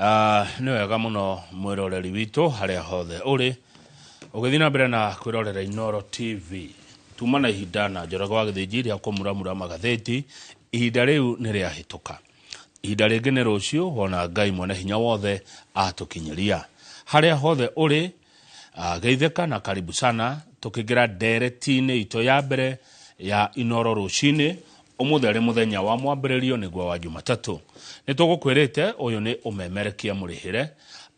Nĩ wega mũno mwĩroreri witũ harĩa hothe ũrĩ ũgĩthiĩ na mbere na kwĩrorera Inooro TV. Tuma na ihinda na Njoroge wa Gĩthĩnji rĩa kũmuramura magathĩti, ihinda rĩu nĩ rĩahĩtũka. Ihinda rĩngĩ nĩ rũciũ wona Ngai mwene hinya wothe atũkinyĩria. Harĩa hothe ũrĩ, geithĩka na karibu sana tũkĩingĩra ndereti-inĩ itũ ya mbere ya Inooro rũcinĩ. Ũmũthĩ arĩ mũthenya wa mwambĩrĩrio nĩguo wa Jumatatũ. Nĩ tũgũkwĩrĩte ũyũ nĩ ũmemerekia mũrĩhĩre,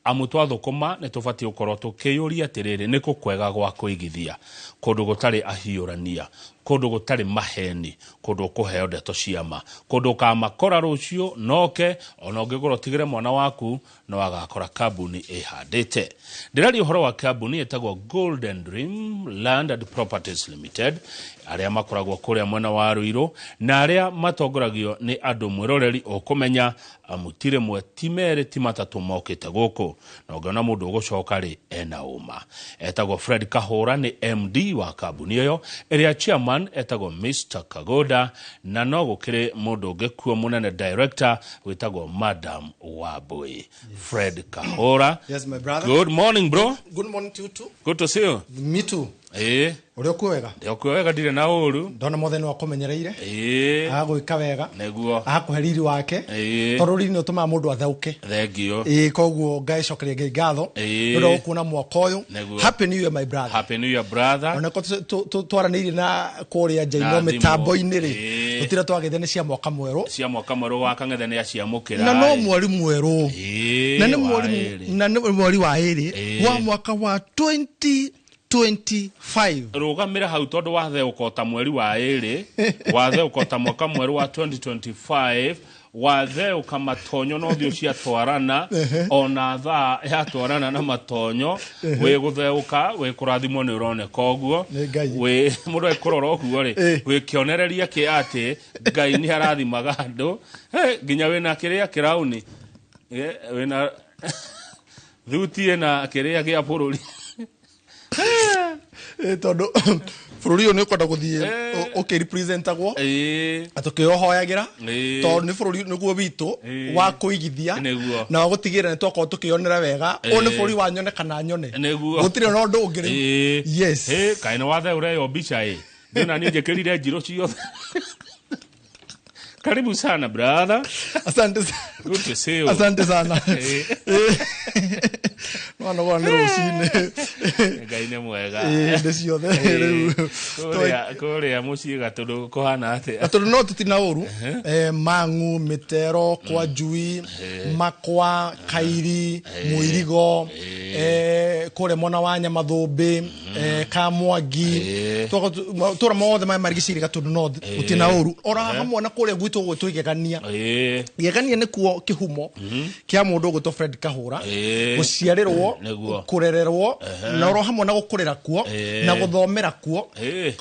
amu twathũkũma nĩ tũbatiĩ gũkorwo tũkĩyũria atĩrĩrĩ, nĩ kũ kwega gwa kũigithia? Kũndũ gũtarĩ ahiũrania, kũndũ gũtarĩ maheni, kũndũ ũkũheo ndeto cia ma, kũndũ ũkamakora rũciũ noke, ona ũngĩgũra ũtigĩre mwana waku no agakora kambuni ĩhandĩte. Ndĩraria ũhoro wa kambuni ĩtagwo Golden Dream Land and Properties Limited, arĩa makoragwo kũrĩa mwena wa Ruiru na arĩa matongoragio nĩ andũ mwĩroreri ũkũmenya, amu ti rĩmwe ti merĩ ti matatũ mokĩte gũkũ, na ũngĩona mũndũ ũgũcoka rĩ ena ũma. Etagwo Fred Kahũra, nĩ MD wa kambuni ĩyo, ĩrĩa chairman etagwo Mr Kagoda, na no gũkĩrĩ mũndũ ũngĩ kuo mũnene director wĩtagwo Madam Wambui. Fred Kahora. Yes, my brother. Good morning, bro. Good morning to you too. Good to see you. Me too. Ũrĩ okuo wega? Ndĩ wega, ndirĩ na ũru. Ndona mothe nĩ wakũmenyereire. Agagwĩka wega. Nĩguo. Agakũhe riri wake. Tondũ riri nĩ ũtũmaga mũndũ atheũke. Thengio. Koguo ngaicokeria Ngai ngatho. Nĩ ũndũ wa gũkuona mwaka ũyũ. Nĩguo. Happy New Year, my brother. Happy New Year, brother. Ona ko twaranĩirie na kũrĩa nja Na ino thimũ. mĩtambo-inĩ rĩ. Tũtira twagĩte nĩ cia mwaka mwerũ. Cia mwaka mwerũ wa Kang'ethe nĩ aciamũkĩra. Na no mweri mwerũ. Na nĩ wa mweri ĩrĩ. Na nĩ mweri wa ĩrĩ wa mwaka wa 2025. Rũgamĩra hau tondũ watheũka ota mweri wa ĩrĩ, watheũka ota mwaka mwerũ wa 2025, watheũka matonyo na ũthiũ ciatwarana, ona thaa yatwarana na matonyo, wĩ gũtheũka wĩ kũrathimwo nĩ ũroneka ũguo. Nĩ Ngai. Wĩ mũndũ agĩkũrora ũguo rĩ, wĩ kĩonereria kĩa atĩ Ngai nĩ arathimaga andũ. Nginya wĩna kĩrĩa kĩrauni, wĩna thuti ĩna kĩrĩa gĩa bũrũri. Tondũ bũrũri ũyũ nĩ ũkwenda gũthiĩ ũkĩrepresentagwo na tũkĩũhoyagĩra, tondũ nĩ bũrũri nĩguo witũ wa kũigithia Nĩguo. na wa gũtigĩrĩra nĩ twakorwo tũkĩyonera wega. Ũyũ nĩ bũrũri wa nyone kana nyone. Nĩguo. Gũtirĩ na ũndũ ũngĩ rĩu. Yes. Kaĩ nĩ watheũra ĩyo mbica ĩ? Ndĩna niĩ njĩkĩrire njirũ ciothe. Karibu sana, brother. Asante sana. Good to see you. Asante sana. Mwana wa nĩ rũcinĩ. Ngai nĩ mwega. Hĩndĩ ciothe rĩu. Kũrĩa mũciĩ Gatũndũ kũhana atĩa? Gatũndũ no tũtina ũru. Mang'u, Mĩtero, kwa Njui, Makwa, Kairi, Mũirigo, kũrĩa mwena wa Nyamathũmbĩ, Kamwangi, tũra mothe marĩa marigicĩirie Gatũndũ North, gũtirĩ na ũru. Ora hamwe na kũrĩa gwitũ gwĩtwo Igegania. Igegania nĩkuo kĩhumo kĩa mũndũ ũgwĩtwo Fred Kahũra, gũciarĩrwo, kũrererwo, na oro hamwe na gũkũrĩra kuo, na gũthomera kuo,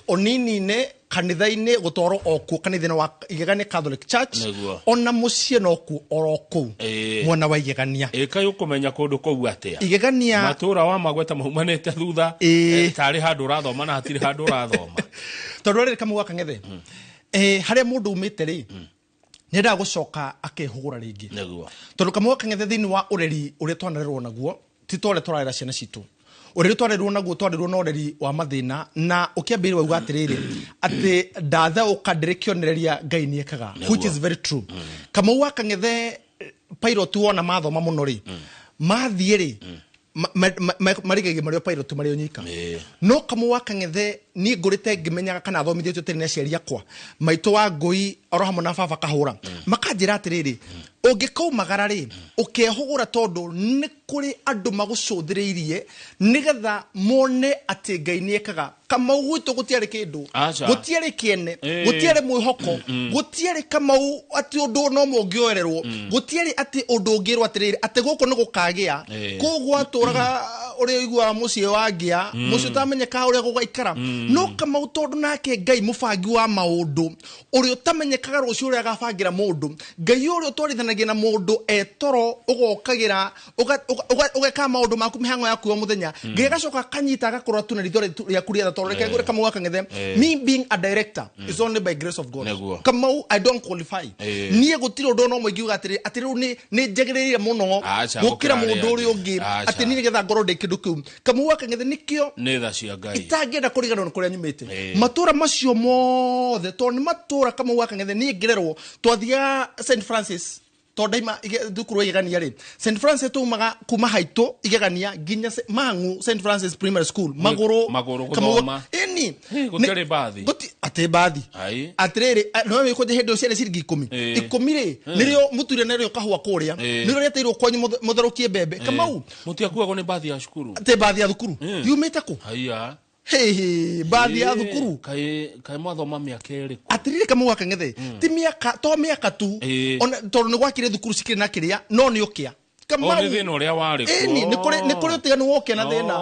ũnini-inĩ kanitha-inĩ, gũtwarwo o kuo kanitha-inĩ wa Igegania Catholic Church, ona mũciĩ no kuo oro kũu mwena wa Igegania. Ĩ kaĩ ũkũmenya kũndũ kũu atĩa? Igegania matũra wa magweta maumanĩte thutha, tarĩ handũ ũrathoma na hatirĩ handũ ũrathoma. Tondũ rĩrĩ Kamau wa Kang'ethe, harĩa mũndũ umĩte rĩ, nĩ endaga gũcoka akehũgũra rĩngĩ. Tondũ Kamau wa Kang'ethe thĩinĩ wa ũreri ũrĩa twanarerwo naguo, ti ta ũrĩa tũrarera ciana citũ. Ũreri twarerwo naguo, twarerwo na ũreri wa mathĩna, na ũkĩambĩrĩria wauga atĩrĩrĩ, atĩ ndatheũka ndĩrĩ kĩonereria Ngai nĩ ekaga, which is very true. Kamau wa Kang'ethe pilot wona mathoma mũno rĩ, mathiĩ rĩ, marigaigie marĩ o pilot marĩ o nyika. No Kamau wa Kang'ethe niĩ ngũrĩte ngĩmenyaga kana thomithĩtio tene nĩ aciari akwa, maitũ wa ngũi oro hamwe na baba Kahũra, makanjĩra atĩrĩrĩ, ũngĩkaumagara rĩ, ũkehũgũra tondũ nĩ kũrĩ andũ magũcũthĩrĩirie nĩgetha mone atĩ Ngai nĩ ekaga. Kamau gwitũ gũtiarĩ kĩndũ, gũtiarĩ kĩene, gũtiarĩ mwĩhoko, gũtiarĩ Kamau atĩ ũndũ no ũngĩoererwo, gũtiarĩ atĩ ũndũ ũngĩrwo atĩrĩrĩ atĩ gũkũ nĩ gũkagĩa. Kũu gwatũraga ũrĩa ũiguaga mũciĩ wa ngĩa, mũciĩ ũtamenyekaga ũrĩa gũgaikara. No Kamau tondũ nake Ngai mũbangi wa maũndũ, ũrĩa ũtamenyekaga rũciũ ũrĩa agabangĩra mũndũ, Ngai ũrĩa ũtwarithanagia na mũndũ etoro, ũgokagĩra, ũgeka maũndũ maku mĩhang'o yaku ya mũthenya, Ngai agacoka akanyita agakũrora tu na ritho rĩaku rĩa tha, tondũ reke ngwĩre Kamau wa Kang'ethe, me being a director is only by grace of God. Kamau, I don't qualify. Niĩ gũtirĩ ũndũ ona ũmwe ingiuga atĩrĩ atĩ rĩu nĩ njagĩrĩire mũno Aca, gũkĩra gũkĩra mũndũ arĩa ũrĩa angĩ. ũngĩ, Aca. atĩ niĩ nĩgetha ngorwo ndĩ kĩndũ kĩu. Kamau wa Kang'ethe nĩkĩo Nĩ tha cia Ngai. Itangĩenda kũriganĩrwo nĩ kũrĩa nyumĩte. Matũra macio mothe, tondũ nĩ matũra Kamau wa Kang'ethe niĩ ngĩrerwo twathiaga St Francis, tondũ ndaima thukuru wa Igegania rĩ, St Francis tumaga kuma haitũ Igegania nginya Mang'u St Francis Primary School magũrũ. Magũrũ Kamau gũthoma. Ĩni. Hĩ, gũtiarĩ mbathi. Atĩ mbathi. Ai. Atĩrĩrĩ, no wĩkũnje hĩndĩ ĩyo ciarĩ ciringi 10. 10 rĩ, nĩrĩo mũture narĩo kahũa kũrĩa, nĩrĩo rĩeteirwo kwanyu mũtherũkie mbembe. Kamau. Mũtiakuagwo nĩ mbathi ya cukuru? Atĩ mbathi ya thukuru yumĩte kũ? Haiya. Hĩ, mbathi ya thukuru. Kaĩ mwathoma mĩaka ĩrĩkũ? Atĩrĩrĩ, Kamau wa Kang'ethe, ti mĩaka, to mĩaka tu, ona tondũ nĩ gwakire thukuru cikĩrĩ na kĩrĩa, no nĩ ũkĩa. Kamau. O, nĩ thĩna ũrĩa warĩ kuo. Ĩni, nĩ kũrĩ ũtiganu wa ũkĩa na thĩna.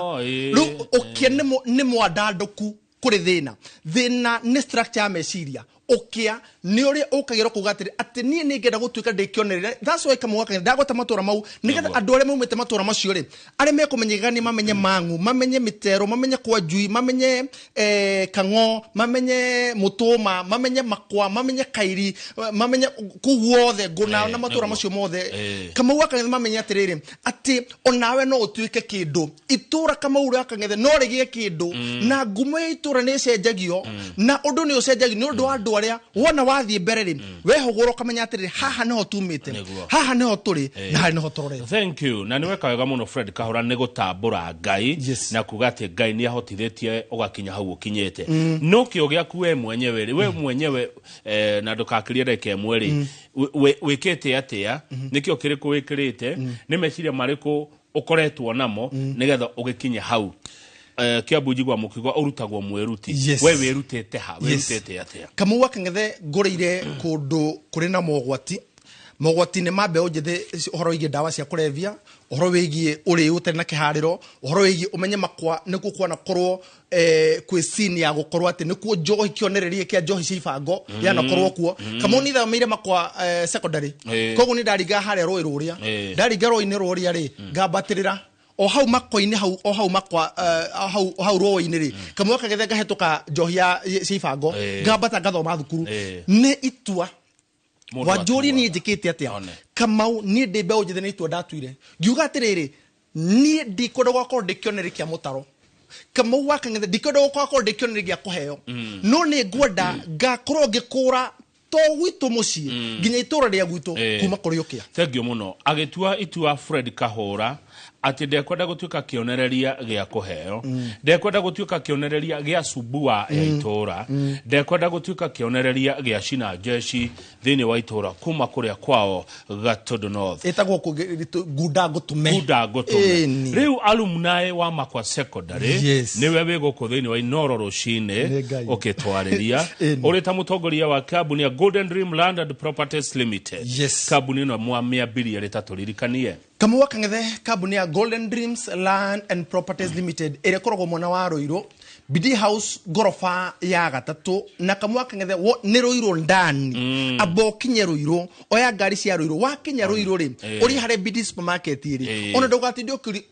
Rĩu ũkĩa nĩ mwandandũku kũrĩ thĩna. Thĩna nĩ structure ya meciria. Ũkĩa nĩ ũrĩa ũkagĩra kuga atĩrĩ atĩ niĩ nĩ ngenda gũtuĩka ndĩ kĩonereria. That's why Kamau wa Kang'ethe ndagweta matũra mau, nĩgetha andũ arĩa maumĩte matũra macio rĩ, arĩa mekũmenya Igegania mamenye Mang'u, mamenye Mĩtero, mamenye kwa Njui, mamenye Kang'o, mamenye Mũtũma, mamenye Makwa, mamenye Kairi, mamenye kũu guothe Ngũna na matũra macio mothe. Kamau wa Kang'ethe mamenye atĩrĩrĩ atĩ onawe no ũtuĩke kĩndũ. Itũra Kamau wa Kang'ethe no rĩgĩe kĩndũ, na ngumo ya itũra nĩ ĩcenjagio, na ũndũ nĩ ũcenjagio nĩ ũndũ wa andũ arĩa wona wathiĩ mbere rĩ, wehũgũra ũkamenya atĩrĩrĩ, haha nĩho tumĩte, haha nĩho tũrĩ, na harĩa nĩho tũrorete. Thank you. Na nĩ weka wega mũno Fred Kahora nĩ gũtambũra Ngai na kuga atĩ Ngai nĩ ahotithĩtie ũgakinya hau ũkinyĩte. No kĩo gĩaku we mwenyewe rĩ, we mwenyewe, na ndũgakĩrie ndagĩka ĩmwe rĩ, wĩkĩte atĩa? Nĩkĩo kĩrĩkũ wĩkĩrĩte? Nĩ meciria marĩkũ ũkoretwo namo nĩgetha ũgĩkinye hau? Kĩambu njigua mũkiuga ũrutagwo mwĩruti. We wĩrutĩte ha? Wĩrutĩte atĩa? Kamau wa Kang'ethe ngũrĩire kũndũ kũrĩ na mogwati. Mogwati nĩ ma mbeũ njĩthĩ, ũhoro wĩgiĩ ndawa cia kũrebia, ũhoro wĩgiĩ ũrĩu ũtarĩ na kĩharĩro, ũhoro wĩgiĩ ũmenye Makwa nĩkuo kwanakorwo kwĩ scene ya gũkorwo atĩ nĩkuo njohi, kĩonereria kĩa njohi cia ibango yanakorwo kuo. Kamau nĩ thameire Makwa secondary. Koguo nĩ ndaringa harĩa rũĩ rũrĩa. Ndaringa rũĩ-inĩ rũrĩa rĩ, ngambatĩrĩra o hau Makwa-inĩ hau, o hau Makwa, hau, hau rũĩ-inĩ rĩ, Kamau wa Kang'ethe ngahĩtũka njohi ya cia ibango, ngambata ngathoma thukuru. Nĩ itua. Mũndũ Wanjũrie atuaga. niĩ njĩkĩte atĩa? One. Kamau niĩ ndĩ mbeũ njĩthĩ nĩ itua ndatuire. Ngiuga atĩrĩrĩ, niĩ ndikwenda gũgakorwo ndĩ kĩonereria kĩa mũtaro. Kamau wa Kang'ethe ndikwenda gũgakorwo ndĩ kĩonereria gĩa kũheo. No nĩ ngwenda ngakorwo ngĩkũra to gwitũ mũciĩ, nginya itũra rĩa gwitũ, kuma kũrĩ ũkĩa. Thank you mũno. Agĩtua itua Fred Kahora atĩ ndekwenda gũtuĩka kĩonereria gĩa kũheo, ndekwenda gũtuĩka kĩonereria gĩa cubua ya itũra, ndekwenda gũtuĩka kĩonereria gĩa cina jeshi thĩinĩ wa itũra kuma kũrĩa kwao Gatundu North. Ĩtagwo ngunda ngũtũme. Ngunda ngũtũme. Ĩni. Rĩu alumni wa Makwa Secondary nĩwe wĩ gũkũ thĩinĩ wa Inooro rũcinĩ Nĩ Ngai. ũkĩtwarĩria. Ĩni. Ũrĩ ta mũtongoria wa kambuni ya Golden Dream Land and Properties Limited. Kambuni ĩno mwamĩambirie rĩ, ta tũririkanie. Kamau wa Kang'ethe, kambuni ya Golden Dreams Land and Properties Limited ĩrĩa ĩkoragwo mwena wa Ruiru, Bidii House ngoroba ya gatatũ, na Kamau wa Kang'ethe nĩ Ruiru ndani. Amba ũkinye Ruiru, oya ngari cia Ruiru, wakinya Ruiru rĩ, ũrĩ harĩa Bidii supermarket ĩrĩ. Ona ndũgatinde ũkĩũria,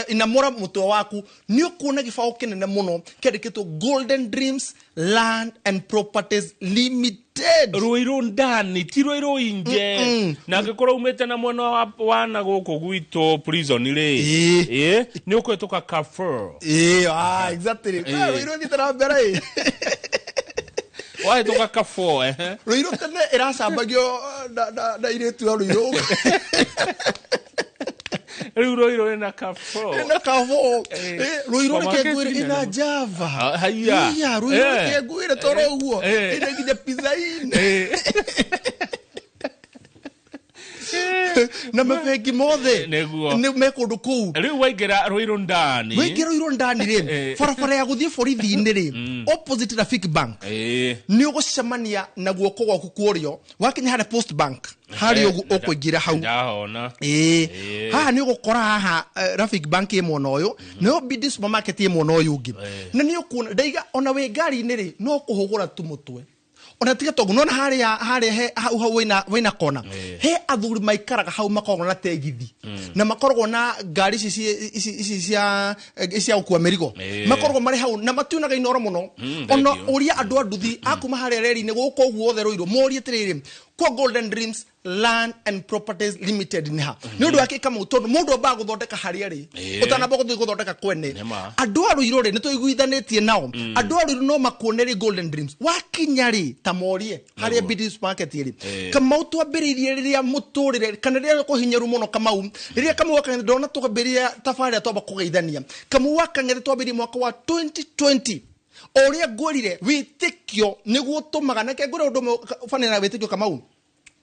inamũra mũtwe waku, nĩ ũkuona gĩbaũ kĩnene mũno kĩandĩkĩtwo Golden Dreams Land and Properties Limited. Ruiru ndani, ti Ruiru inje. Na angĩkorwo umĩte na mwena wa na gũkũ gwitũ prison rĩ, nĩ ũkũhĩtũka Carrefour. Exactly. Ruiru thiĩte na mbere ĩ. Wahĩtũka Carrefour, ehe. Ruiru tene ĩracambagio na irĩtu ya Ruiru. Rĩu Ruiru ĩna Carrefour. Ĩna Carrefour. Ruiru Supermarket reke ngwĩre nene. ĩna Java. Haiya. Iya, Ruiru reke ngwĩre toro ũguo. Ĩna nginya Pizza Inn. Na mabengi mothe Nĩguo. nĩ me kũndũ kũu. Rĩu waingĩra Rũirũ ndani. Wĩingĩra Rũirũ ndani rĩ, barabara ya gũthiĩ borithi-inĩ rĩ, opposite Rafiki Bank, nĩ ũgũcemania na guoko gwaku kwa ũrĩo wakinya harĩa Post Bank, harĩa ũguo ũkũingĩra hau. Ndahona. Ĩĩ, haha nĩ ũgũkora haha Rafiki Bank ĩ mwena ũyũ, nayo BD Supermarket ĩ mwena ũyũ ũngĩ. Na nĩ ũkuona ndaiga ona wĩ ngari-inĩ rĩ, no kũhũgũra tu mũtwe, ona tiga toguo nona harĩa harĩa he hau hau wĩna kona, he athuri maikaraga hau, makoragwo na tegithi na makoragwo na ngari ici ici cia gũkua mĩrigo. Makoragwo marĩ hau na matiunaga Inoro mũno. Ona Thank you. ũria andũ a nduthi akuma harĩa reri-inĩ gũkũ ũguo othe Rũirũ, morie atĩrĩrĩ, kwa Golden Dreams Land and Properties Limited nĩ ha? Nĩ ũndũ wa kĩ, Kamau? Tondũ mũndũ ambaga gũthondeka harĩa rĩ ũtanamba gũthiĩ gũthondeka kwene. Nĩma. Andũ a Rũirũ rĩ, nĩ tũiguithanĩtie nao. Andũ a Rũirũ no makuone rĩ, Golden Dreams wakinya rĩ, ta morie harĩa BD Supermarket rĩ. Kamau, twambĩrĩirie rĩrĩa mũtũrĩre kana rĩrĩa kũhinyaru mũno, Kamau, rĩrĩa Kamau wa Kang'ethe ndona twambĩrĩria tabarĩra twamba kũgeithania. Kamau wa Kang'ethe, twambĩrĩirie mwaka wa 2020. O ũrĩa ngwĩrire, wĩtĩkio nĩguo ũtũmaga nake ngwĩre ũndũ ũmwe ũbanaine na wĩtĩkio, Kamau.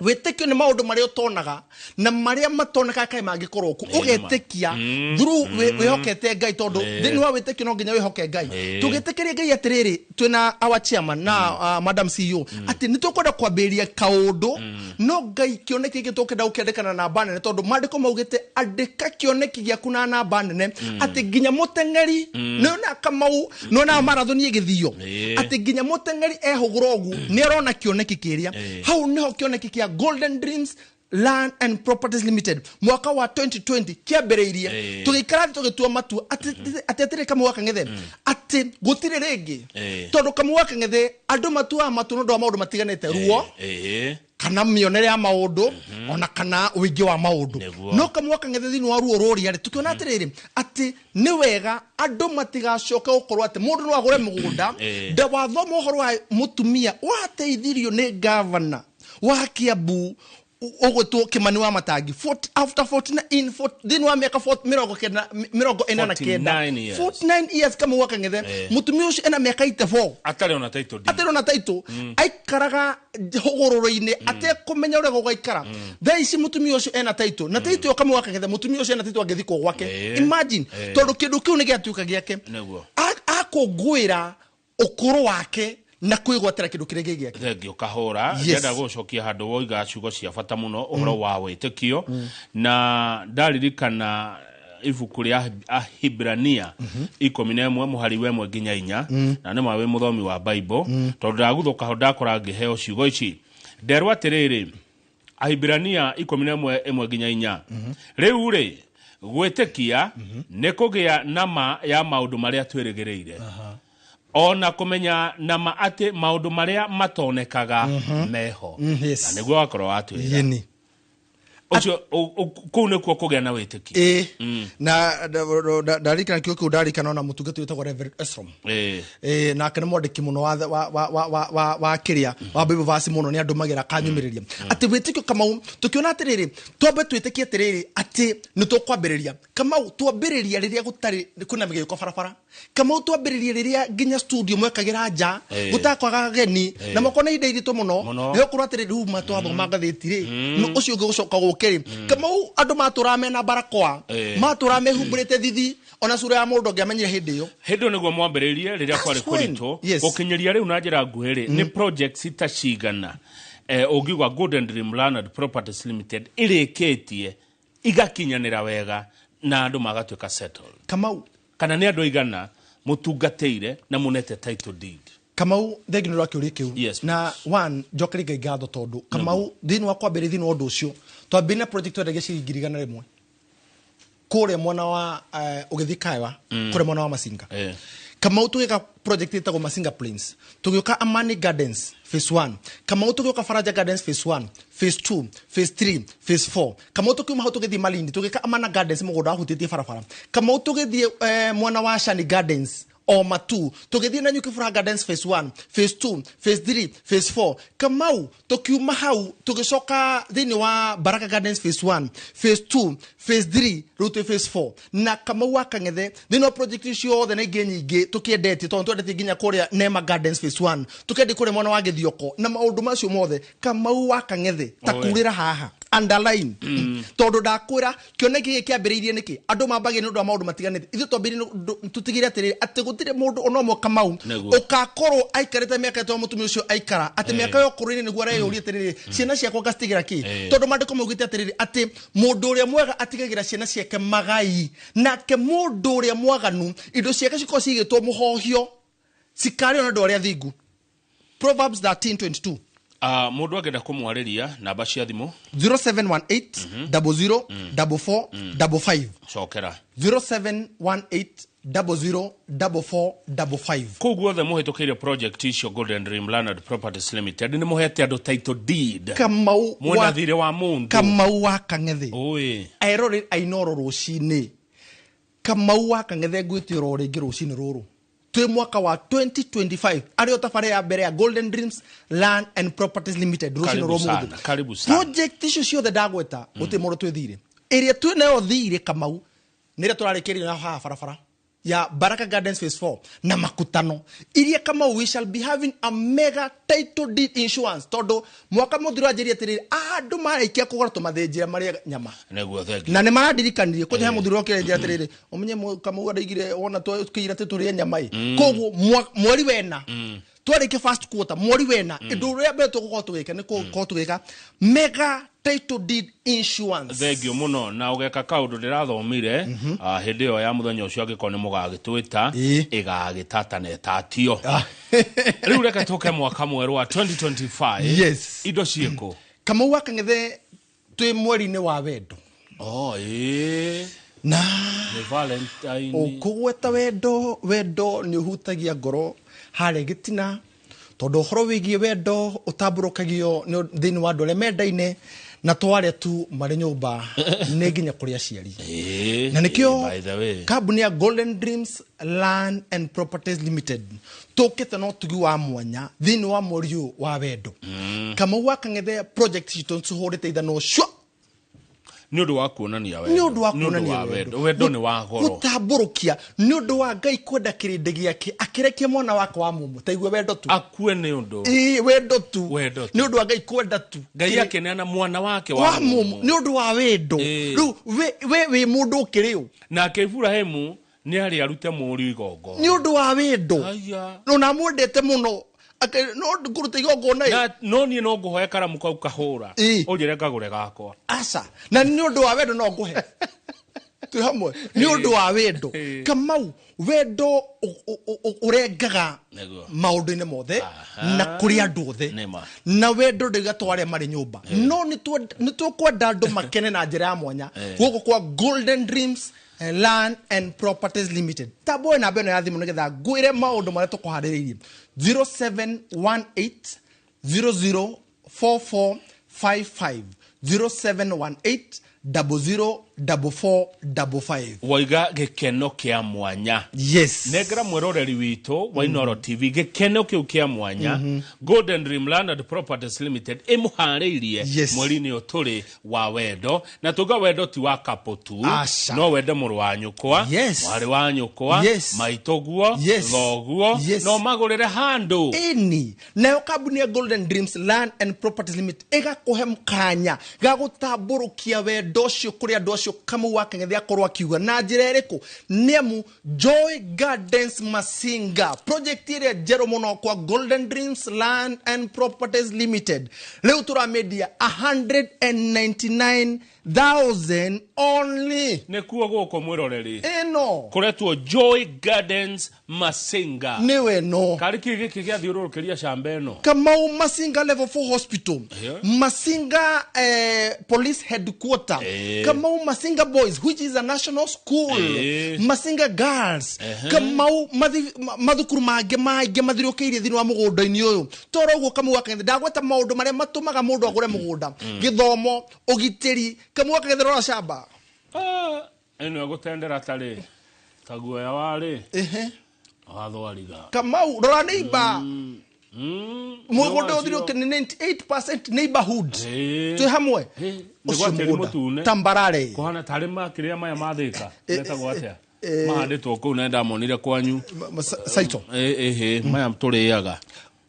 Wĩtĩkio nĩ maũndũ marĩa ũtonaga na marĩa matonekaga kaĩ mangĩkorwo ku, ũgetĩkia through wĩhokete Ngai, tondũ thĩinĩ wa wĩtĩkio no nginya wĩhoke Ngai. Tũgĩtĩkĩria Ngai atĩrĩrĩ, twĩna our chairman na madam CEO, atĩ nĩ tũkwenda kwambĩrĩria kaũndũ, no Ngai, kĩoneki gĩkĩ tũkenda gũkĩandĩka na namba nene, tondũ maandĩko maugĩte andĩka kĩoneki gĩaku na namba nene, atĩ nginya mũteng'eri nĩona, Kamau, nĩona marathoni ĩgĩthio, atĩ nginya mũteng'eri ehũgũra ũguo nĩ arona kĩoneki kĩrĩa. Hau nĩho kĩoneki kĩa Golden Dreams Land and Properties Limited mwaka wa 2020 kĩambĩrĩirie. Tũgĩikara thĩ tũgĩtua matua atĩ atĩrĩ, Kamau wa Kang'ethe, atĩ gũtirĩ rĩngĩ, tondũ Kamau wa Kang'ethe, andũ matuaga matua nĩ ũndũ wa maũndũ matiganĩte, ruo kana mĩonere ya maũndũ, ona kana ũingĩ wa maũndũ. No Kamau wa Kang'ethe, thĩinĩ wa ruo rũrĩa rĩ, tũkĩona atĩrĩrĩ, atĩ nĩ wega andũ matigacoke gũkorwo atĩ mũndũ no agũre mũgũnda. Ndawathoma ũhoro wa mũtumia wateithirio nĩ gavana wa Kiambu ũgwĩtwo Kimani wa Matangi, after 49 in thĩinĩ wa mĩaka 90, 49. 49 years. 49 years, Kamau wa Kang'ethe. Mũtumia ũcio ena mĩaka 84. Atarĩ ona title deed. Atarĩ ona title, aikaraga hũgũrũrũ-inĩ atekũmenya ũrĩa gũgaikara. Thaa ici mũtumia ũcio ena title, na title ĩyo, Kamau wa Kang'ethe, mũtumia ũcio ena title angĩthikwo gwake. Imagine, tondũ kĩndũ kĩu nĩ gĩatuĩka gĩake. Akũngũĩra ũkũrũ wake na kwĩgwatĩra kĩndũ kĩrĩa gĩ gĩake. Thengio kahũra. Ndĩrenda gũcokia handũ woiga ciugo cia bata mũno, ũhoro wa wĩtĩkio, na ndaririkana ibuku rĩa Ahibrania 11 mũhari wa 1 nginya 4, na nĩ ma wĩ mũthomi wa Bible, tondũ ndaguthũka ho ndakora ngĩheo ciugo ici, nderwo atĩrĩrĩ, Ahibrania 11:1-4, rĩu rĩ, gwĩtĩkia nĩ kũgĩa na ma ya maũndũ marĩa twĩrĩgĩrĩire, ona kũmenya na ma atĩ maũndũ marĩa matonekaga meho. Na nĩguo wakorwo watwĩra Yĩni. Ũcio kũu nĩkuo kũgĩa na wĩtĩkio. Ĩ, na ndarikana kĩo kĩu, ndarikana ona mũtungati wĩtagwo Reverend Esrom. Nake nĩ mwandĩki mũno wa kĩrĩa wa Bible verse mũno, nĩ andũmagĩra akanyumĩrĩria atĩ wĩtĩkio, Kamau, tũkĩona atĩrĩrĩ, twambe twĩtĩkie atĩrĩrĩ, atĩ nĩ tũkwambĩrĩria. Kamau, twambĩrĩria rĩrĩa gũtarĩ kwĩna mĩgĩũko barabara. Kamau, twambĩrĩria rĩrĩa nginya studio mwekagĩra nja, gũtakwaga ageni, na makona ihinda iritũ mũno. Mũno. Nĩ gũkorwo atĩrĩ, rĩu ma twathoma ngathĩti rĩ, no ũcio ũngĩ gũcoka gũke rĩ, Kamau, andũ matũraga mena barakoa, matũraga mehumbĩrĩte thithi, ona cura ya mũndũ ũngĩamenyire hĩndĩ ĩyo. Hĩndĩ ĩyo nĩguo mwambĩrĩirie rĩrĩa kwarĩ That's when. kũritũ. Gũkinyĩria rĩu na njĩra nguhĩ rĩ, nĩ projects ta cigana ũngiuga Golden Dream Land and Properties Limited ĩrĩkĩtie igakinyanĩra wega na andũ magatuĩka settled? Kamau, Kana nĩ andũ aigana mũtungatĩire na mũnete title deed? Kamau, thengi nĩ ũrakĩũria kĩu. Yes. Na one njokeri Ngai ngatho, tondũ Kamau, thĩinĩ wa kwambĩrĩria thĩinĩ wa ũndũ ũcio, twambĩrĩria na project twendagia ciringi 100,000 kũrĩa mwena wa ũgĩthiĩ Kaewa, kũrĩa mwena wa Masinga. Kamau, tũgĩka project ĩtagwo Masinga Plains, tũgĩũka Amani Gardens phase 1, Kamau, tũgĩũka Faraja Gardens phase 1, phase 2, phase 3, phase 4. Kamau, tũkiuma hau tũgĩthiĩ Malindi, tũgĩka Amana Gardens, mũgũnda wahutĩtie barabara. Kamau, tũgĩthiĩ mwena wa Shani Gardens o matu, tũgĩthiĩ na Nyuki Furaha Gardens phase 1, phase 2, phase 3, phase 4. Kamau, tũkiuma hau tũgĩcoka thĩinĩ wa Baraka Gardens phase 1, phase 2, phase 3, rĩu twĩ phase 4. Na Kamau wa Kang'ethe, thĩinĩ wa project ciothe na ingĩ nyingĩ tũkĩendetie, tondũ twendetie nginya kũrĩa Nema Gardens phase 1, tũkendia kũrĩa mwena wa Gĩthioko na maũndũ macio mothe, Kamau wa Kang'ethe, ta Oe. kurĩra haha. Underline, tondũ ndakwĩra kĩoneki gĩkĩ kĩambĩrĩirie nĩkĩ andũ mambagia nĩ ũndũ wa maũndũ matiganĩte. Ithuĩ twambĩrĩirie tũtigĩre atĩrĩrĩ, atĩ gũtirĩ mũndũ ona ũmwe Kamau Nĩguo. ũkakorwo aikarĩte mĩaka ĩto mũtumia ũcio aikara, atĩ mĩaka ya ũkũrũ-inĩ nĩguo areyũria atĩrĩrĩ, ciana ciakwa ngacitigĩra kĩ? Tondũ maandĩko maugĩte atĩrĩrĩ, atĩ mũndũ ũrĩa mwega atigagĩra ciana ciake magai, nake mũndũ ũrĩa mwaganu indo ciake cikorwo cigĩtwo mũhohio cikarĩo na andũ arĩa thingu. Proverbs 13:22. Mũndũ angĩenda kũmwarĩria, namba cia thimũ? 0718 00 44 55. Cokera. 0718 00 44 55. Kũu guothe mũhĩtũkĩire project icio, Golden Dream Land and Properties Limited nĩ mũhete andũ title deed. Kamau mwena wa thirĩ wa mũndũ. Kamau wa Kang'ethe, Ũĩ. Eroreri ainoro rũcinĩ, Kamau wa Kang'ethe, ngwĩte oro rĩngĩ rũcinĩ rũrũ twĩ mwaka wa 2025, arĩ o tabarĩ ya mbere ya Golden Dreams Land and Properties Limited rũcinĩ Karibu rwa sana, mũthĩ. karibu sana. Project icio ciothe ndagweta, gũtirĩ mũndũ twĩthire. Ĩrĩa twĩ nayo thirĩ, Kamau, nĩ ĩrĩa tũrarĩkĩrĩria nayo haha barabara ya Baraka Gardens Phase 4 na makutano iria. Kamau, we shall be having a mega title deed insurance, tondu mwaka mũthiru anjĩrie atĩrĩrĩ, andũ marĩkia kũgũra tũmathĩnjĩra marĩe nyama. Nĩguo, thengi. Na nĩ marandirikanirie kũnja he mũthuri okire njĩra atĩrĩrĩ, ũmenye Kamau andaigire wona tũkĩira atĩ tũrĩe nyama ĩ. Koguo mweri wena twarĩkia first quarter, mweri wena, ũndũ ũrĩa mbere tũgũkorwo tũgĩka nĩ gũkorwo tũgĩka mega title deed insurance. Thengio mũno. Na ũgeka kaũndũ ndĩrathomire hĩndĩ ĩyo ya mũthenya ũcio, angĩkorwo nĩ mũgagĩtwĩta, ĩgagĩtata na ĩtatio. Rĩu reke tũke mwaka mwerũ wa 2025. Indo ciĩkũ? Kamau wa Kang'ethe, twĩ mweri-inĩ wa wendo. Oh, ĩĩ. Na nĩ Valentine. Ũkũgweta wendo, wendo nĩ ũhutagia ngoro harĩa gĩtina, tondũ ũhoro wĩgiĩ wendo ũtambũrũkagio thĩinĩ wa andũ arĩa mendaine, na to arĩa tu marĩ nyũmba, nĩ nginya kũrĩ aciari. Na nĩkĩo By the way, kambuni ya Golden Dreams Land and Properties Limited tũkĩte na ũtugi wa mwanya thĩinĩ wa mweri ũyũ wa wendo. Kamau wa Kang'ethe, project citũ cihũrĩte ithanwa cua. Nĩ ũndũ wa kuonania wendo. Nĩ ũndũ wa Nĩ ũndũ kuonania wa wendo. Wendo nĩ wa goro. Gũtambũrũkia nĩ ũndũ wa Ngai kwenda kĩrĩndĩ gĩake, akĩrekia mwana wake wa mũmwe. Taigue wendo tu. Akue nĩ ũndũ. Ĩĩ, wendo tu. Wendo tu. Nĩ ũndũ wa Ngai kwenda tu Ngai akĩneana mwana wake wa wa mũmwe mũmwe nĩ ũndũ wa wendo. Rĩu we wĩ mũndũ ũkĩrĩ ũ? Nake Iburahĩmu nĩ arĩ arute mũriũ igongona Nĩ ũndũ wa wendo. Aya. No namwendete mũno, no ngũruta igongona ĩ. Na no niĩ no ngũhoe karamu kau kahũra, ũnjĩre ngagũre gakwa. Aca, na nĩ ũndũ wa wendo no ngũhe. Twĩ hamwe? Nĩ ũndũ wa wendo. Kamau, wendo ũrengaga maũndũ-inĩ mothe na kũrĩ andũ othe. Nĩma. Na wendo ndauga to arĩa marĩ nyũmba, no nĩ tũkwenda andũ makene na njĩra ya mwanya gũkũ kwa Golden Dreams Land and Properties Limited. Tamboe namba ĩno ya thimũ nĩgetha ngwĩre maũndũ marĩa tũkũharĩrĩirie: 0718 004455, 0718 004455. Waiga gĩkeno kĩa mwanya. Yes. Nengera mwĩroreri witũ wa Inoro TV gĩkeno kĩu kĩa mwanya Golden Dream Land and Properties Limited ĩmũharĩirie mweri-inĩ ũyũ tũrĩ wa wendo. Na tuga wendo ti wa couple tu. Aca. No wende mũrũ wa nyũkwa, mwarĩ wa nyũkwa, maitũguo, thoguo, no magũrĩre handũ. Ĩni, nayo kambuni ya Golden Dreams Land and Properties Limited ĩgakũhe kanya ga gũtambũrũkia wendo ũcio kũrĩ andũ acio. Kamau wa Kang'ethe akorwo akiuga na njĩra ĩrĩkũ? Nĩ amu Joy Gardens Masinga, project ĩrĩa njerũ mũno kwa Golden Dreams Land and Properties Limited, rĩu tũramĩendia 199,000 only. Nĩkuo gũkũ, mwĩroreri, Ĩno kũretwo Joy Gardens Masinga. Nĩwe no. Karĩ kĩ gĩkĩ gĩathiũrũrũkĩria camba ĩno? Kamau, Masinga level 4 hospital, Masinga police headquarter, Kamau, Masinga Boys, which is a national school, Masinga Girls, Kamau, mathukuru mangĩ maingĩ mathiũrũrũkĩirie thĩinĩ wa mũgũnda-inĩ ũyũ. Toro ũguo, Kamau wa Kang'ethe, ndagweta maũndũ marĩa matũmaga mũndũ agũre mũgũnda: gĩthomo, ũgitĩri. Kamau wa Kang'ethe, rora camba. Ah, ĩno ĩgũtendera tarĩ taguoya warĩ wathwariga. Kamau, rora neighbor. Mũgũnda ũthiũrũrũkĩirie nĩ 98% neighborhood. Twĩ hamwe? Nĩ Ũcio gwa tĩri mũgũnda mũtune. tambarare. Kũhana tarĩ makĩrĩa maya mathĩka metagwo atĩa mahandĩtwo kũu, na ndamonire kwanyu. Saito. Ĩhĩ, maya tũrĩaga.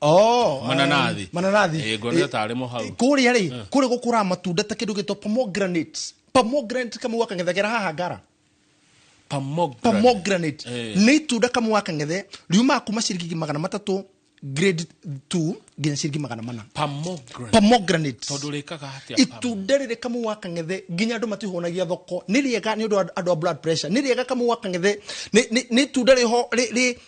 Oh, Mananathi. Mananathi. Ĩĩ, nguonete tarĩ mo hau. Kũrĩa rĩ, kũrĩa gũkũraga matunda ta kĩndũ gĩtwo pomegranate. Pomegranate kamau wa Kang'ethe gera haha Ngara. Pomegranate. Pomegranate. Eh. Nĩ itunda kamau wa Kang'ethe riumaga kuma ciringi 300 grade 2 nginya ciringi 400. Pomegranate. Pomegranate. Tondũ rĩkaga atĩa? Itunda rĩrĩ kamau wa Kang'ethe nginya andũ matihũnagia thoko. Nĩ rĩega nĩ ũndũ wa andũ a blood pressure. Nĩ rĩega kamau wa Kang'ethe. Nĩ itunda rĩho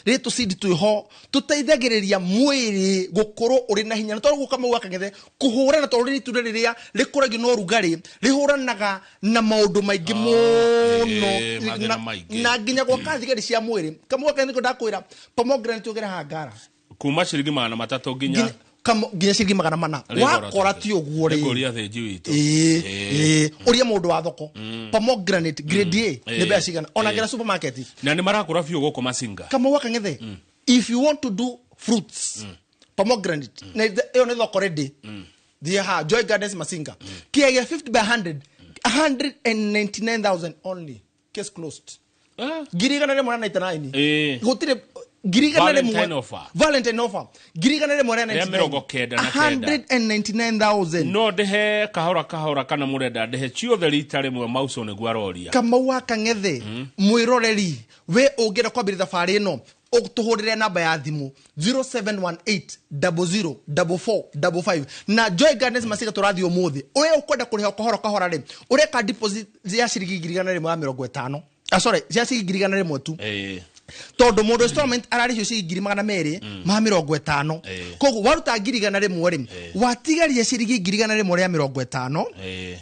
rĩ tũcidi twĩho tũteithagĩrĩria mwĩrĩ gũkorwo ũrĩ na hinya. Na tondũ kamau wa Kang'ethe kũhũrana, tondũ rĩ itunda rĩrĩa rĩkũragio na ũrugarĩ, rĩhũranaga na maũndũ maingĩ mũno. Mathĩna maingĩ. Na nginya gwaka thigari cia mwĩrĩ. Kamau wa Kang'ethe nĩkĩo ndakwĩra pomegranate ũgere haha Ngara. Kuma ciringi 300 nginya Nginya ciringi 400. Wakora ti ũguo rĩ. Nĩngũria thĩnji witũ. Ĩĩ, ĩĩ, ũria mũndũ wa thoko. Pomegranate grade A nĩ mbeca cigana? Ona ngera supermarket. Na nĩ marakũra biũ gũkũ Masinga. Kamau wa Kang'ethe, if you want to do fruits, pomegranate na ĩyo nĩ thoko ready. Thiĩ haha Joy Gardens Masinga. Kĩaya gĩa 50 by 100, 199,000 only. Case closed. 199,000. Gũtirĩ 100,000. Valentine offer. Valentine offer. 199,000. Rĩa 99. 199,000. No ndĩhe kahora kahora kana mũrenda ndĩhe ciothe rita rĩmwe mauco nĩguo aroria. Kamau wa Kang'ethe, mwĩroreri, we ũngĩenda kwambĩrĩria thabarĩ ĩno, ũtũhũrĩre namba ya thimũ 0718 00 44 55. Na Joy Gardens Masinga tũrathiĩ ũmũthĩ. Ũrĩa ũkwenda kũrĩha kahora kahora rĩ, ũreka deposit ya ciringi 150,000. Sorry, ya ciringi 100,000 tu. Tondũ mũndũ installment ararĩhio ciringi 250,000. Koguo waruta 100,000 rĩ, watigaria ciringi 150,000.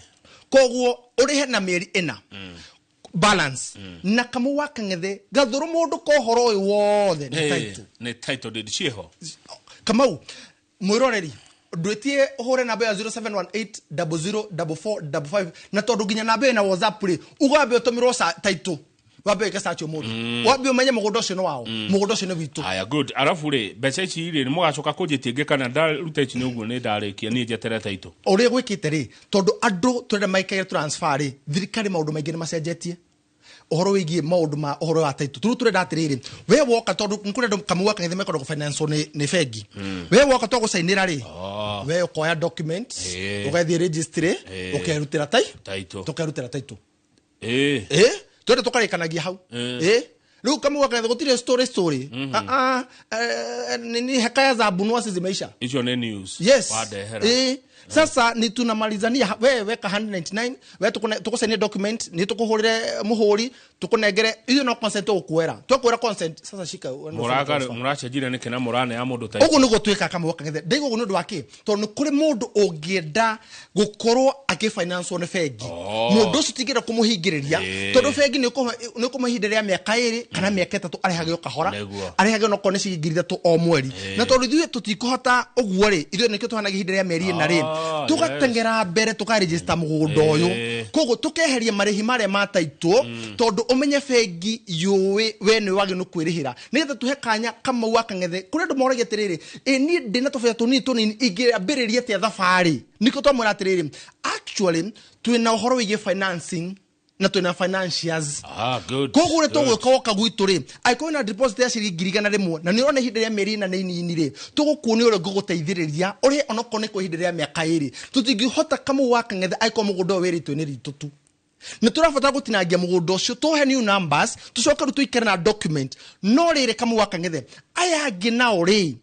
Koguo ũrĩhe na mĩeri ĩna. Balance. Na Kamau wa Kang'ethe gathũrũ mũndũ ka ũhoro ũyũ wothe nĩ title. Nĩ title deed ciĩho. Kamau mwĩroreri, ndwĩtie ũhũre namba ya 0718 00 44 55, na tondũ nginya namba ĩyo na WhatsApp rĩ, ugambe ũtũmĩrwo title. Wambe wĩke search ũmũthĩ. Wambe ũmenye mũgũnda ũcio nĩ wao. Mũgũnda ũcio nĩ witũ. Haya, good. Arabu rĩ, mbeca ici rĩ, nĩ mũgacoka kũnjĩtia ingĩ kana ndaruta ici nĩ ũguo nĩ ndarĩkia niĩ njetere title. Ũrĩa gwĩkĩte rĩ, tondũ andũ tũrenda maikare transfer rĩ, thirikari maũndũ maingĩ nĩ macenjetie. Ũhoro wĩgiĩ maũndũ ma ũhoro wa title. Tũrĩu tũrenda atĩrĩrĩ, we woka tondũ nĩ kũrĩ andũ Kamau wa Kang'ethe mekwenda gũfinance nĩ bengi. We woka to gũcainĩra rĩ, we ũkoya documents, ũgathiĩ registry, ũkerutĩra Title. Tũkerutĩra title. Twende tũkarĩkanagia hau. Rĩu Kamau wa Kang'ethe gũtirĩ story story. Nini hekaya za Abunuwasi zimeisha. Icio nĩ news. Yes. Wandehera. Sasa ni tunamalizania, we weka 199, we tukusainie document, ni tukuhurire muhuri, tukunengere, iyo no consent ukuera. Twakwera consent, sasa shika, uende ufanye transfer. Mũracenjire nĩkĩ na mũrane ya mũndũ ta Ũguo nĩguo twĩkaga Kamau wa Kang'ethe. Ndaiga ũguo nĩ ũndũ wa kĩ? Tondũ nĩ kũrĩ mũndũ ũngĩenda gũkorwo akĩfinance nĩ bengi. Mũndũ ũcio tingĩenda kũmũhingĩrĩria, tondũ bengi nĩ ũkũmũhe ihinda rĩa mĩaka 2 kana mĩaka 3 arĩhage o kahora. Arĩhage onokorwo nĩ ciringi 3,000 o mweri. Na tondũ ithuĩ tũtikũhota ũguo rĩ, ithuĩ nĩkĩo tũhanagia ihinda rĩa mĩeri 4 rĩ. Tũgateng'era mbere tũkaregister mũgũnda ũyũ. Koguo tũkeheria marĩhi marĩa ma title, tondũ ũmenye bengi yũĩ we nĩwe wagĩrĩirwo nĩ kwĩrĩhĩra. Nĩgetha tũhe kanya Kamau wa Kang'ethe. Kũrĩ andũ moragia atĩrĩrĩ, ĩ niĩ ndĩna tũbeca tũnini tũnini ingĩambĩrĩria atĩa thabarĩ? Nĩkĩo twamwĩra atĩrĩrĩ, actually twĩna ũhoro wĩgiĩ financing na twĩna financiers. Good. Koguo ũrĩa Good. tũgwĩka woka gwitũ rĩ, angĩkorwo wĩna deposit ya ciringi 100,000 na nĩ ũrona ihinda rĩa mĩeri 4 nĩ inini rĩ, tũgũkuonia ũrĩa ngũgũteithĩrĩria ũrĩhe onokorwo nĩ kwa ihinda rĩa mĩaka 2. Tũtingĩhota Kamau wa Kang'ethe angĩkorwo mũgũnda ũyũ wĩrĩtwo nĩ ritũ tu. Nĩ tũrabatara gũtinangia mũgũnda ũcio, tũhe new numbers, tũcoke rĩu tũikare na document. No rĩrĩ Kamau wa Kang'ethe, aya angĩ nao rĩ,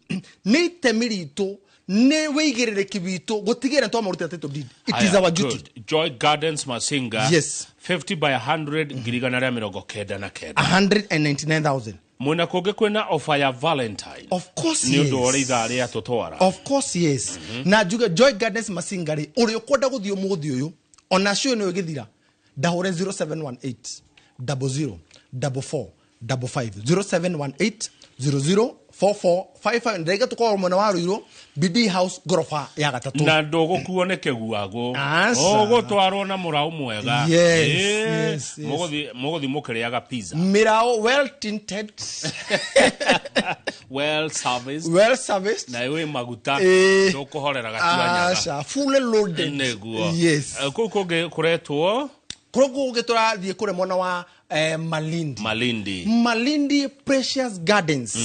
nĩ itemi ritũ, nĩ wĩigĩrĩrĩki witũ gũtigĩrĩra nĩtwamarutĩra title deed. It is Aya, our duty. good. Joy Gardens Masinga. Yes. 50 by 100 199,000. 199,000. Mwena kũngĩ kwĩna offer ya Valentine. Of course, Nĩ ũndũ wa yes. ũrĩa ithaa rĩa tũtwara. Of course, yes. Na njuge Joy Gardens Masinga rĩ, ũrĩa ũkwenda gũthiĩ ũmũthĩ ũyũ, ona cio nĩ ũgĩthira, ndahũre 0718 00 44 55. 0718 00 44 55. Ndaiga tũkorwo mwena wa Ruiru, BD House ngoroba ya gatatũ. Na ndũgũkuo nĩ kĩguagũ. Aca. Ũgũtwarwo na mũraũ mwega. Yes, yes, yes. Mũgũthiĩ mũkĩrĩaga pizza. Mĩraũ well tinted. Well serviced. Well serviced. Na wĩ maguta. Ndũkũhorera gatuanyaga. Aca, fully loaded. Nĩguo. Yes. Kũu kũngĩ kũretwo? Kũu kũngĩ tũrathiĩ kũrĩa mwena wa Malindi. Malindi. Malindi Precious Gardens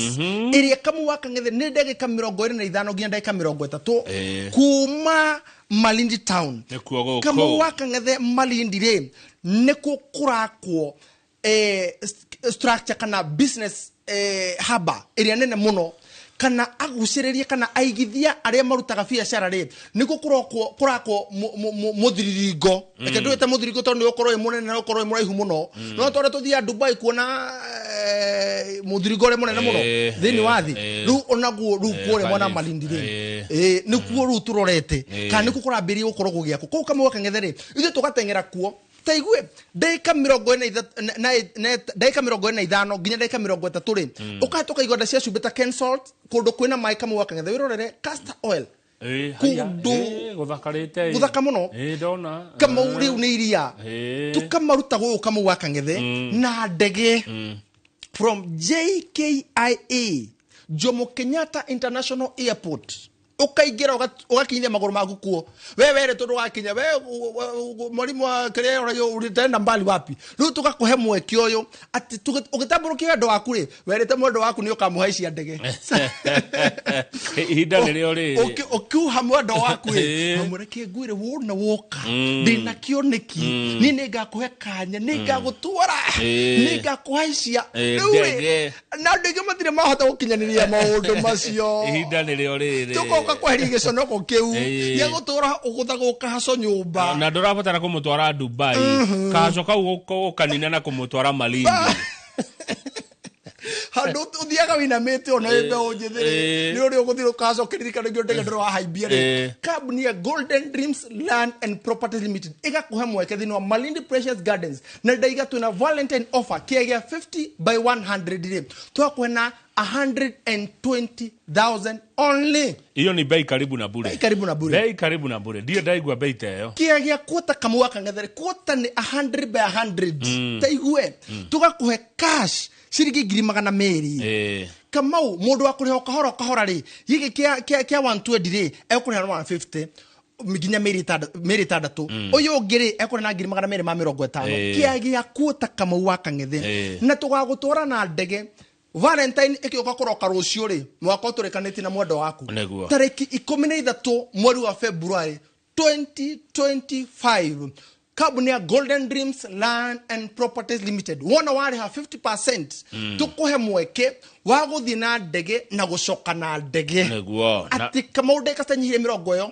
ĩrĩa Kamau wa Kang'ethe nĩ ndagĩka 25 nginya ndagĩka 30 kuma Malindi town. Nĩkuo gũkũ. Kamau wa Kang'ethe Malindi rĩ nĩkuo kũrakwo structure kana business hub ĩrĩa nene mũno, kana agucĩrĩria kana aigithia arĩa marutaga biacara rĩ nĩkuo kũrakwo mũthiriringo. Reke ndwĩte mũthiriringo tondũ nĩ ũkorwo wĩ mũnene na ũkorwo wĩ mũraihu mũno, no tondũ tũthiaga Dubai kuona mũthiriringo ũrĩa mũnene mũno thĩinĩ wa thĩ, rĩu onaguo rĩu kũrĩa mwena Malindi rĩ nĩkuo rĩu tũrorete kana nĩkuo kũrambĩrĩria gũkorwo gũgĩakwo. Kũu Kamau wa Kang'ethe rĩ ithuĩ tũgateng'era kuo taigue ndagĩka 45 nginya ndagĩka 30 rĩ ũkahĩtũka igonda cia cumbĩ ta Kensalt kũndũ kwĩna maĩ Kamau wa Kang'ethe wĩrorere castor oil kũndũ gũthakarĩte gũthaka mũno ndona Kamau rĩu nĩ iria tũkamaruta gũkũ Kamau wa Kang'ethe na ndege from JKIA Jomo Kenyatta International Airport ukaingira ugakinyia maguru maku kuo we were tondu wakinya we mwalimu wa kiria urayo uritaenda mbali wapi riu tugakuhe mweke uyu ati ugitamburukia wendo waku ri werite mwendo waku ni ukamuhaicia ndege ihinda nirio riri ukiuha mwendo waku ri amureke ngwire wona woka ndina kioneki ni ningakuhe kanya ningagutwara ningakuhaicia ndege na ndege matire mahota gukinyaniria maundu macio ihinda nirio riri tukoka kweheria giconoko kiu gĩa gũtũra ũgũthagũka haco nyũmba na ndũrabatara kũmũtwara Dubai kahaco kau ũkanina na kũmũtwara Malindi handũ ũthiaga wĩinamĩte ona wĩ mbeũ njĩthĩ rĩ nĩ ũrĩa ũgũthiĩ ũkahaco kĩririkano kĩo ndege ndũrĩ wahaimbia rĩ kambuni ya Golden Dreams Land and Properties Limited ĩgakũhe mweke thĩinĩ wa Malindi Precious Gardens na ndaiga twĩna Valentine offer kĩaya gĩa 50 by 100 rĩ twakũhe na 120,000 only. Iyo ni bei karibu na bure. Bei karibu na bure. Bei karibu na bure. Ndiye ndaigua bei ta iyo. Kĩa gĩa kuota Kamau wa Kang'ethe kuota ni 100 by 100. Taigue. Tugakuhe cash ciringi 200,000. Kamau mundu wa kuriha kahora kahora ri giki kia 120 ri ekuriha 150 nginya mĩeri ĩtandatũ ũyũ ũngĩ rĩ ekũrĩ na 250 kĩa gĩa kuota Kamau wa Kang'ethe na tũgagũtwara na ndege Valentine ĩkĩũka kũroka rũciũ rĩ mwaka ũtũrĩkanĩtie na mwendo waku tarĩki 13 mweri wa February 2025 kambuni ya Golden Dreams Land and Properties Limited wona warĩha 50% tũkũhe mweke wa gũthiĩ na ndege na gũcoka na ndege nĩguo atĩ Kamau ndagĩka citanyihirie 50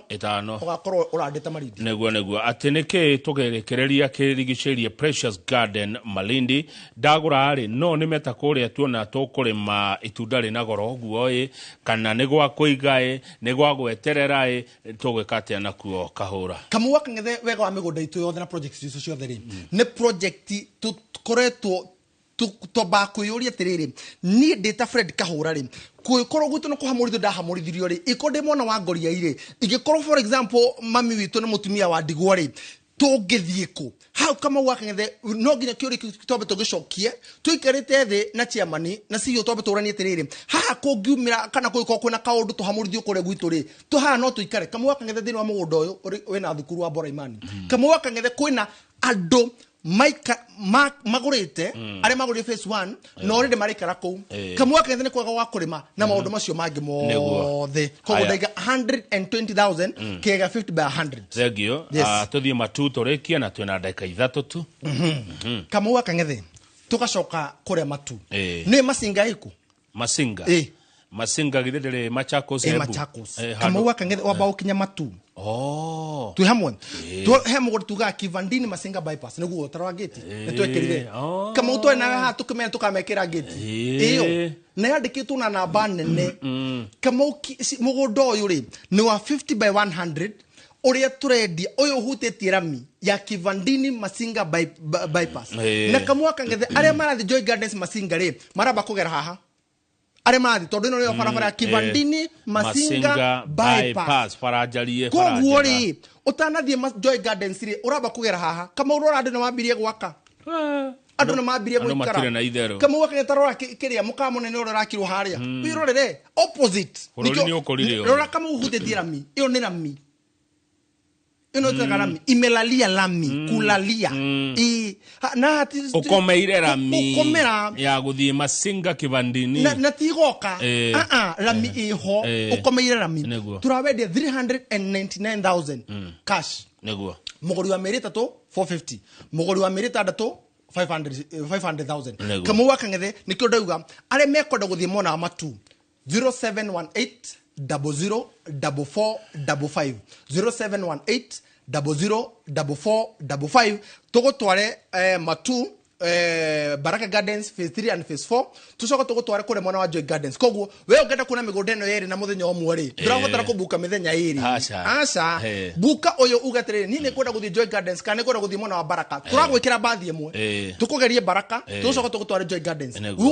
ũgakorwo ũrandĩte Malindi nĩguo atĩ nĩkĩ tũgerekereria kĩrigicĩrie Precious Garden Malindi ndagũra rĩ no nĩ meta kũrĩa tuona tũkũrĩma itunda rĩna goro ũguo ĩ kana nĩ gwa kũiga ĩ nĩ gwa gweterera ĩ tũgwĩka atĩa nakuo Kahũra Kamau wa Kang'ethe wega wa mĩgũnda itũ yothe na project icio ciothe rĩ nĩ project tũkoretwo twambaga kwĩyũria atĩrĩrĩ niĩ ndĩ ta Fred Kahũra rĩ kwĩkorwo gwitũ nĩ kũhamũrithio ndahamũrithirio rĩ ĩkorwo ndĩ mwana wa ngoriai rĩ ingĩkorwo for example mami witũ nĩ mũtumia wa ndigwa rĩ tũngĩthiĩ kũ hau Kamau wa Kang'ethe no nginya kĩũria kĩu twambe tũgĩcokie tũikarĩte thĩ na chairman na CEO twambe tũranie atĩrĩrĩ haha kũngiumĩra kana kũngĩkorwo kwĩna kaũndũ tũhamũrithio kũrĩa gwitũ rĩ haha no tũikare Kamau wa Kang'ethe thĩinĩ wa mũgũnda ũyũ wĩna thukuru wa Bora Imani Kamau wa Kang'ethe kwĩna andũ magũrĩte arĩa magũrire phase 1 na already maraikara kũu Kamau wa Kang'ethe nĩ kwega gwa kũrĩma na maũndũ macio mangĩ mothe koguo ndaiga 120,000 kĩega 50 by 100 thengio tũthiĩ matu tũrĩkie na twĩna ndagĩka 3 tu Kamau wa Kang'ethe tũgacoka kũrĩa matu nĩ Masinga ĩkũ Masinga Masinga githĩ ndĩrĩ Machakos Machakos Kamau wa Kang'ethe wamba ũkinya matu twĩ hamwe he mũgũnda tugaga Kivandini Masinga bypass nĩguo tarora ngĩti nĩ twekĩrire Kamau twarĩ nawe haha tũkĩmenya tũkamekĩra ngĩti ĩyo na yandĩkĩtwo na namba nene Kamau mũgũnda ũyũ rĩ nĩ wa 50 by 100 ũrĩa tũrendia ũyũ ũhutĩtie rami ya Kivandini Masinga bypass na Kamau wa Kang'ethe arĩa marathiĩ Joy Gardens Masinga rĩ maramba kũgera haha arĩa marathiĩ tondũ ĩno nĩyo barabara ya Kivandini Masinga bypass bara njarie koguo rĩ ũtanathiĩ Joy Gardens rĩ ũramba kũgera haha Kamau rora andũ nĩ mambirie gwaka andũ nĩ mambirie gũikara Kamau wa Kang'ethe rora kĩrĩa mũkawa mũnene ũrĩa ũrakirwo harĩa wĩrorere opposite rora Kamau ũhutĩtie rami ĩyo nĩ rami Ĩno ĩtaga rami, imelalia lami, kulalia. Na Ũkomeire rami Ũkomera ya gũthiĩ Masinga Kibandini. Na tigoka. Rami ĩho, ũkomeire rami. Nĩguo. Tũrawendia 399,000 cash. Nĩguo. Mũgũri wa mĩeri 3 450, mũgũri wa mĩeri 6 500,000. Nĩguo. Kamau wa Kang'ethe, nĩkĩo ndauga arĩa mekwenda gũthiĩ mwena wa Matu, 0718 00 44 55, 0718 00 44 55, tũgũtware Matu, Baraka Gardens phase 3 and phase 4, tucoke tũgũtware kũrĩa mwena wa Joy Gardens. Koguo we ũngĩenda kuona mĩgũnda ĩno yerĩ na mũthenya ũmwe rĩ, ndũrabatara kũbuka mĩthenya ĩrĩ. Aca. Aca. Buka ũyũ uge atĩrĩrĩ, niĩ nĩngwenda gũthiĩ Joy Gardens kana nĩngwenda gũthiĩ mwena wa Baraka, tũragwĩkĩra bathi ĩmwe, tũkũgerie Baraka, tũgũcoka tũgũtware Joy Gardens. Nĩguo.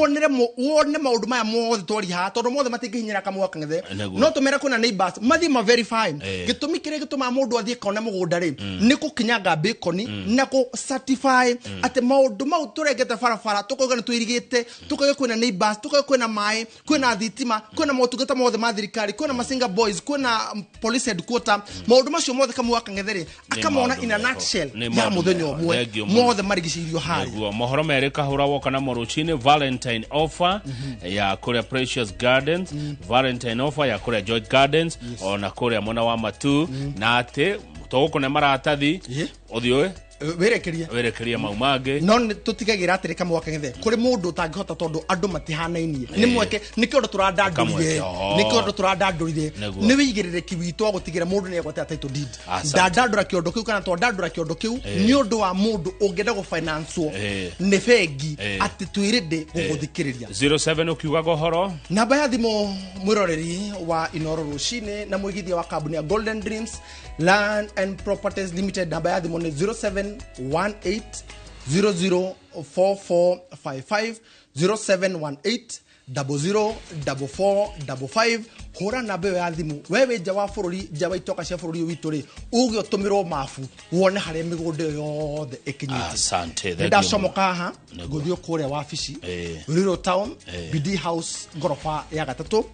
Wone maũndũ maya mothe twaria haha, tondũ mothe matingĩhinyĩra Kamau wa Kang'ethe. Nĩguo. No tũmere kwĩna neighbors mathiĩ ma verify. Gĩtũmi kĩrĩa gĩtũmaga mũndũ athiĩ kone mũgũnda rĩ, nĩ gũkinyanga bacon na kũ certify atĩ maũndũ mau tũrengete barabara, tũkauga nĩ tũirigĩte, tũkauga kwĩna neighbors, tũkauga kwĩna maĩ, kwĩna thitima, kwĩna motungata mothe ma thirikari, kwĩna Masinga Boys, kwĩna police headquarter. Maũndũ macio mothe Kamau wa Kang'ethe rĩ, akamona maũndũ in a meho. nutshell Nĩ ya maũndũ mũthenya meho. ũmwe, Thengiũ mũno. mothe marigicĩirio harĩa. Nĩguo. Mohoro merĩ kahũra woka namo rũcinĩ, Valentine offer ya kũrĩa Precious Gardens, Valentine offer ya kũrĩa George Gardens, ona kũrĩa mwena wa Matu, na atĩ tũgũkũne maratathi ũthiĩ Wĩrekerie, wĩrekerie mau mangĩ. No nĩ tũtigagĩra atĩrĩ, Kamau wa Kang'ethe, kũrĩ mũndũ ũtangĩhota, tondũ andũ matihanainie, nĩ mweke, nĩkĩo ũndũ tũrandandũrire. Kamweke, oho. Nĩkĩo ũndũ tũrandandũrire. Nĩguo. Nĩ wĩigĩrĩrĩki witũ wa gũtigĩra mũndũ nĩ egwatĩra title deed. Asante. Ndandandũra kĩondo kĩu kana twandandũra kĩondo kĩu nĩ ũndũ wa mũndũ ũngĩenda gũfinancewo nĩ bengi, atĩ twĩrĩndĩ gũgũthikĩrĩria. 07 ũkiugaga ũhoro. Namba ya thimũ, mwĩroreri wa Inoro rũcinĩ na mwĩgithia wa kambuni ya Golden Dreams Land and Properties Limited, namba ya thimũ nĩ 0718 004455, 0718 004455. Hũra namba ĩyo ya thimũ, we wĩ nja wa bũrũri, nja wa itoka cia bũrũri ũyũ witũ rĩ, uge ũtũmĩrwo mabu wone harĩa mĩgũnda ĩyo yothe ĩkinyĩte. Asante, Nĩ thengiũ mũno. ndacomoka haha, Nĩguo. ngũthiĩ kũrĩa wabici Rural Town, BD House, ngoroba ya gatatũ,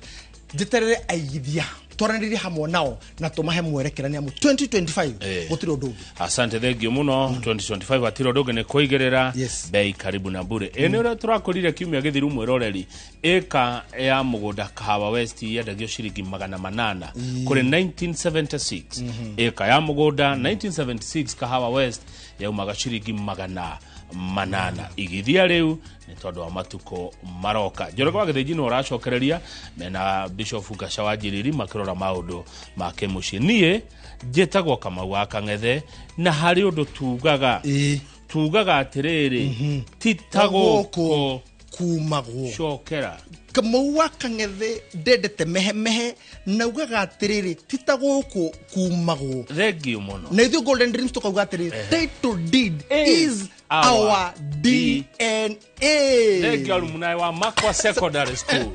njĩterere aigithia twaranĩrie hamwe nao na tũmahe mwerekera, nĩ amu 2025 gũtirĩ ũndũ ũngĩ. Asante, thengiũ mũno. 2025 hatirĩ ũndũ ũngĩ, nĩ kũigĩrĩra Yes. bei karibu na bure. Ĩ nĩ ũrĩa tũrakũrire kiumia gĩthiru, mwĩroreri, ĩka ya mũgũnda Kahawa West yendagio ciringi 800 kũrĩ 1976. Ĩka ya mũgũnda 1976 Kahawa West yaumaga ciringi 800. Igithia rĩu nĩ tondũ wa matukũ maroka. Njoroge wa Gĩthĩnji nĩ ũracokereria mena Bishop Ngaca wa Njiriri makĩrora maũndũ ma kĩmũciĩ. Niĩ njĩtagwo Kamau wa Kang'ethe, na harĩ ũndũ tugaga, tugaga atĩrĩrĩ, ti ta gũkũ kumagwo. Cokera. Kamau wa Kang'ethe ndendete mehemehe na ugaga atĩrĩrĩ, ti ta gũkũ kumagwo. Thengiũ mũno. Na ithuĩ Golden Dreams tukauga atĩrĩ, title deed Is is our our DNA. Thengiũ, alumni wa Makwa Secondary School.